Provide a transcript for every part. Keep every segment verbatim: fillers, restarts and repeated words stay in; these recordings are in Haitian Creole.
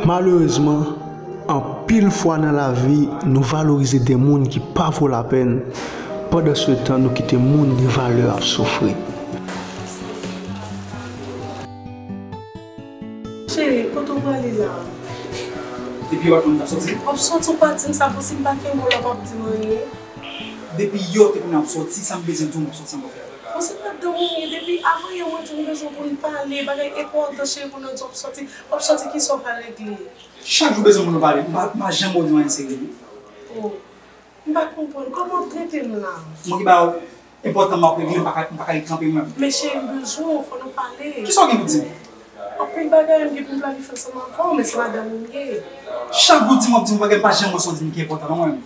Malerezman, anpil fwa nan lavi, nou valorize de moun ki pa vo lapèn, pandansetan nou kite moun de valè ap soufri. Cheri, kote w prale la? Depi yè w pa t konn m t ap sòti? W ap sòti, w pa di m sa, konsi m pa kenbe w la, w p ap di m anyen. Depi yè w te konnen w ap sòti, sa m bezwen di w, m ap sòti ankò. Bon, se madanm ou m ye, depi avan yè mwen di w m bezwen pou n pale, bagay enpòtan, cheri, pou nou di w ap sòti. W ap sòti, kisa w pral regle? Chak jou bezwen pou nou pale, m pa, m pa janm wè w di m anyen serye, non. Oh, m pa konprann, kòman w trete m la? Mwen ki ba w enpòtan m ap regle, m pa ka, m pa ka ret kanpe mwen. Men cheri, m bezwen w, fò nou pale. Kisa w gen pou di m? Anpil bagay m gen pou m planifye ansanm avè w, men se madanm ou m ye. Chak jou w di m w ap di m bagay, m pa janm wè sa w di m ki enpòtan, non, mwen menm.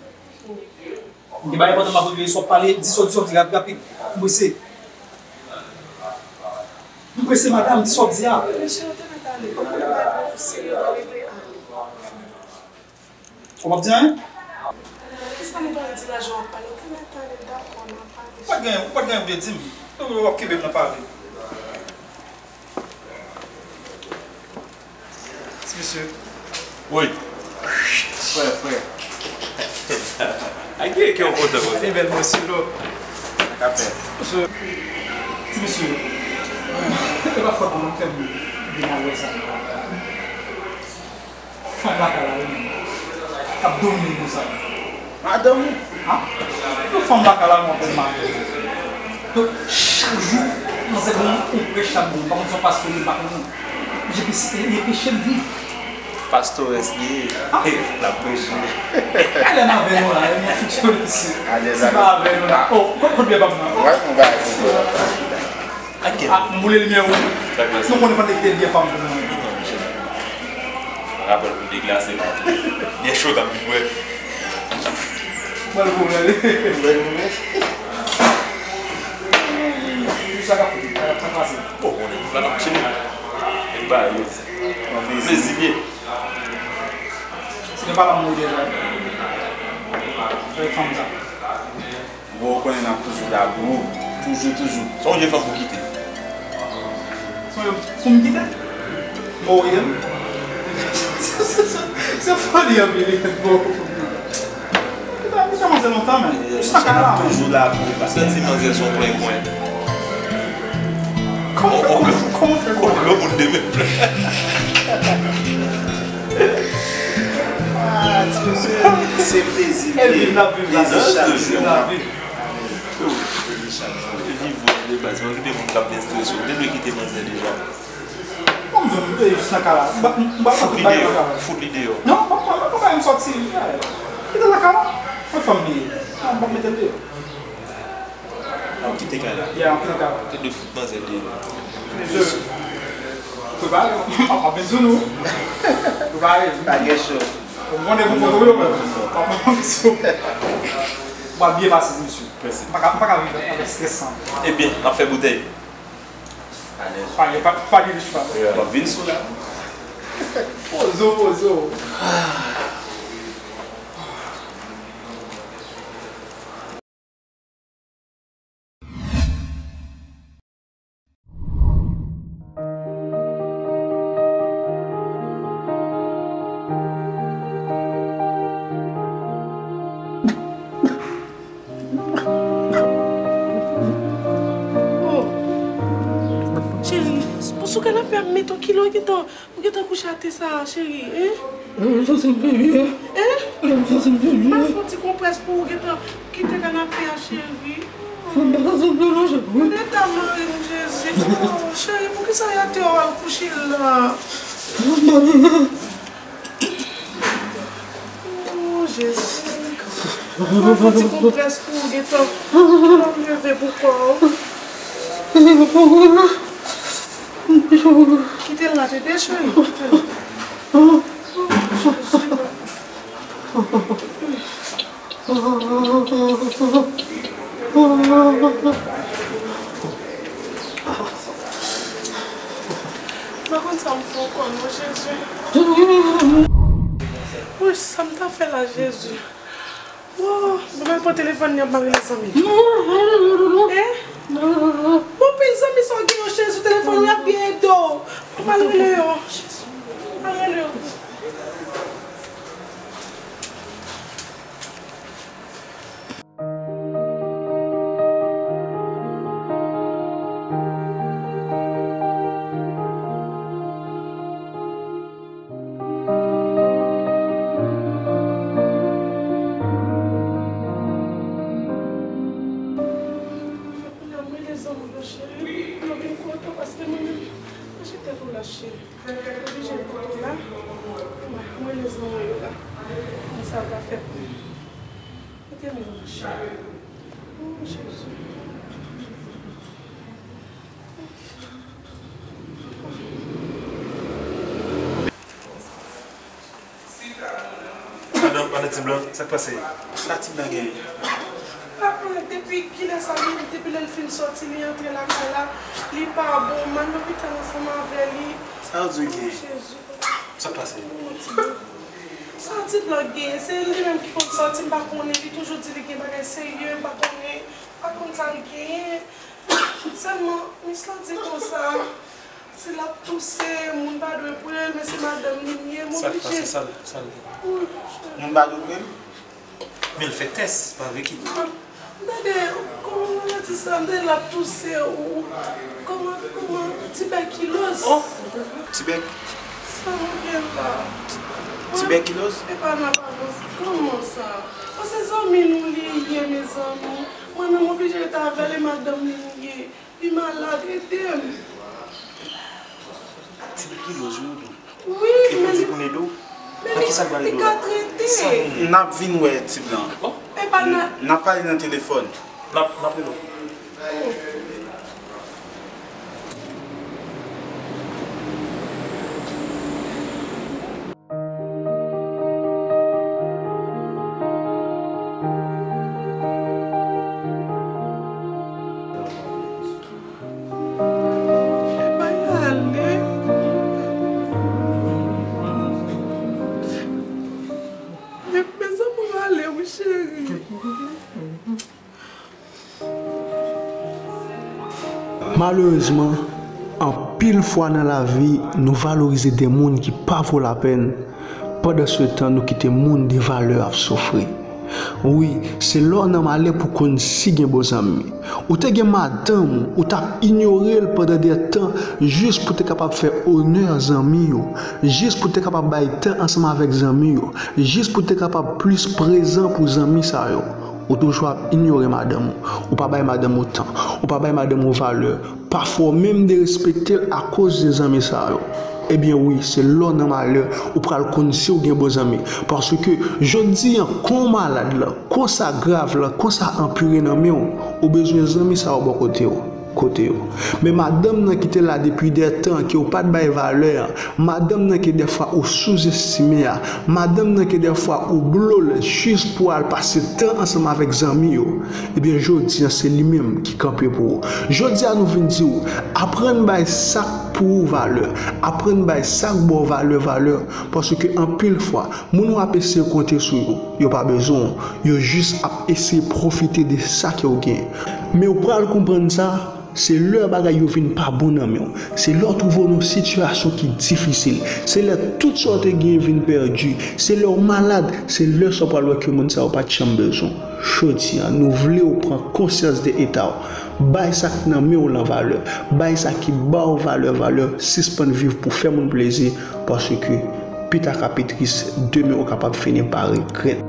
M gen bagay enpòtan m ap regle, swa pale, di sa w di, sa w di, rapid, rapid. M prese. M prese, madanm, di sa w di a. Mesye, yo te mèt ale. Kòman nou bay pou serye nan regle a? Ou p ap di anyen? Kisa nou pral di la, jan w ap pale? Yo te mèt ale, dakò, n a pale. Ou pa t gen, ou pa t gen anyen pou te di m. Ou, ou ap kenbe m nan pale. Ti mesye. Wi. Frè, frè. Ay, gen kè w kontan konsa. Li bèl, mesye, non. Sa k ap fèt? Mesye. Ti mesye. E pa fòt mwen, m fè m vin a wè sa. Fanm lakay la, wi, k ap domine konsa. Madanm ou? Ha? Yon fanm lakay la, mwen konn madanm. Donk, chak jou, manzè gen yon prèch l ap ban m. M pa konn si se yon pastè li ye, m pa konn non. Epi se, e, e peche l viv. Pastores li ye. Ha? L ap preche. Alè m avè nou la, e mwen fikse mesye. Alèz, alèz. Si pa avè nou la. Oh, kot, kot byen pa m nan? Wè, m gade. Ah, m boule limyè ou. Nou konnen fò n te kite byen pa m pou mwen. Rapèl pou deglase la tou. Byen cho t ap vin bwè. Mwen l pou mwen. Mwen l pou mwen. Sa k ap fèt, sa k ap pase. Bon, konnen, sa n ap tchile. E ba yo. Plezi byen. Se te pa la mwen deja. Avèk fanm sa. Bro, ou konnen n ap toujou la pou ou. Toujou, toujou. Sa w gen fanm pou kite? Sa w gen pou m kite? Mò wi, en? Se foli anpil, wi, bro. Kite, kite manzè lontan, men. Jis nan kay la. Toujou la pou ou, paske ti manzè se yon kwen kwen. Kòman fè, kòman, kòman fè, kòman fè? Gwo moun de menm. Ah, ti mesye, se plezi. E viv, n ap viv la. Plezi chak jou. N ap viv. Viv vre de baz, mwen kite moun k ap gen strès yo. Ou te dwe kite manzè deja. Bon, m di w, m te jis nan kay la. M pa, m pa fout li deyò. Fout li deyò. Non, m pa, m pa, m pa, m sòti. Kite l nan kay la. Mwen fanm li ye. Non, m p ap mete l deyò. Ou kite kay la. Yeah, m kite kay la. Ou te dwe fout manzè deyò. Mesye, prepare w. M ap vin sou nou. Prepare w. Pa gen cho. Ou konnen pou kote w yo menm. M ap vin sou. M ap byen pase, mesye. Mèsi. M pa ka, m pa ka viv avèk strès sa. Ebyen, n ap fè boutèy. Alèz. Pa gen, pa, pa gen chwa. W ap vin sou la. Poze w, poze w. Oh. Cheri, sou kanapè a, m met yon kilo, gentan. Ou gentan kouche atè sa, cheri, en? Lè m santi m pi byen. En? Lè m santi m pi byen. M ap fè yon ti konprès pou ou gentan kite kanapè a, cheri. Mwen pa santi m byen non, cheri. Gade eta mari m, Jezi. Oh, cheri, poukisa w atè a w al kouche la? Mwen pa byen. Oh, Jezi. Mwen fè yon ti konprès pou ou, gentan. Gentan leve pou kò w. Kite l la, tete, cheri. Kite l. Oh, Jezi. M pa konn sa m fè ankò non, Jezi. Wouch, sa m ta fè la, Jezi. Wo, m pral pran telefòn li, ap mare lèzanmi. Eh? Bon, pil zanmi sa w gen yo, Jezi, telefòn ou, y ap byen ede w. M pral rele yo. Jezi, m pral rele yo. Lache. Oblije kote la. Mwen, mwen, lezanmi yo la. Mwen sa va fè pou mwen. Kote men mache. Oh, Jezi. Madan, madan Ti Blan, sa k pase? Sa Ti Blan genyen? Papa, depi kilè sa vini, depi lè l fin sòti, li antre lakay la, li pa bon, m al lopital ansanm avè li. Sa w di w genyen? Jezi. Sa k pase? Sa Ti Blan genyen? Se li menm ki konn sòti, m pa konnen, li toujou di li gen bagay serye, m pa konnen, m pa konn sa l genyen. Sèlman, mis lan di konsa, si l ap touse, moun pa dwe pre l, men se madanm li m ye, m oblije. Sa k pase? Sa l, sa l gen? Wi, cheri. Moun pa dwe pre l? Men l fè tès, pa vre ki. M tande, kòman maladi sa, m tande l ap touse, ou, kòman, kòman, tibèkiloz. Oh! Tibèk. Sa m gen la. Tibèkiloz? Epa n ap avanse. Kòman sa? Bon, se zanmi nou li ye, mezanmi. Mwen menm, m oblije rete avè l, e madanm li m ye. Li malad, ede m. Tibèkiloz, wi, wi. Wi, men li, men li ka trete. N ap vin wè Ti Blan. N ap pale nan telefòn. N ap, n ap rele w. Malerezman, anpil fwa nan lavi, nou valorize de moun ki pa vo lapèn, pandansetan nou kite moun de valè ap soufri. Wi, se lè w nan malè pou w konn si gen bon zanmi. Ou te gen madanm ou, ou t ap inyore l pandan de tan, jis pou w te kapab fè onè zanmi w, jis pou w te kapab bay tan ansanm avèk zanmi w, jis pou w te kapab plis prezan pou zanmi sa yo. Ou toujou ap inyore madanm ou. Ou pa bay madanm ou tan. Ou pa bay madanm ou valè. Pafwa, ou menm derespekte l akoz de zanmi sa yo. Ebyen wi, se lè w nan malè, ou pral konn si w gen bon zanmi. Paske, jodi a, kon w malad la, kon sa grav la, kon sa anpire nan men w, ou bezwen zanmi sa yo bò kote w. Kote yo. Men madanm nan ki te la depi de tan, ke w pa t bay valè a, madanm nan ke dèfwa ou souzestime a, madanm nan ke dèfwa ou blo l jis pou al pase tan ansanm avèk zanmi yo, ebyen, jodi a, se li menm ki kanpe pou ou. Jodi a, nou vin di w, aprann bay sa k pou ou valè, aprann bay sa k ba w valè, valè, paske anpil fwa, moun w ap eseye konte sou yo, yo pa bezwen w, yo jis ap eseye pwofite de sa ke w gen. Men w pral konprann sa, se lè bagay yo vin pa bon nan men w. Se lè w twouve w nan yon sitiyasyon ki difisil. Se lè tout sa w te genyen vin pèdi. Se lè w malad. Se lè sa w pral wè ke moun sa yo pa t janm bezwen w. Jodi a, nou vle w pran konsyans de eta w. Bay sa k nan men w lan valè. Bay sa ki ba w valè, valè. Sispann viv pou fè moun plezi, paske pita ka pi tris, demen ou kapab fini pa regrèt.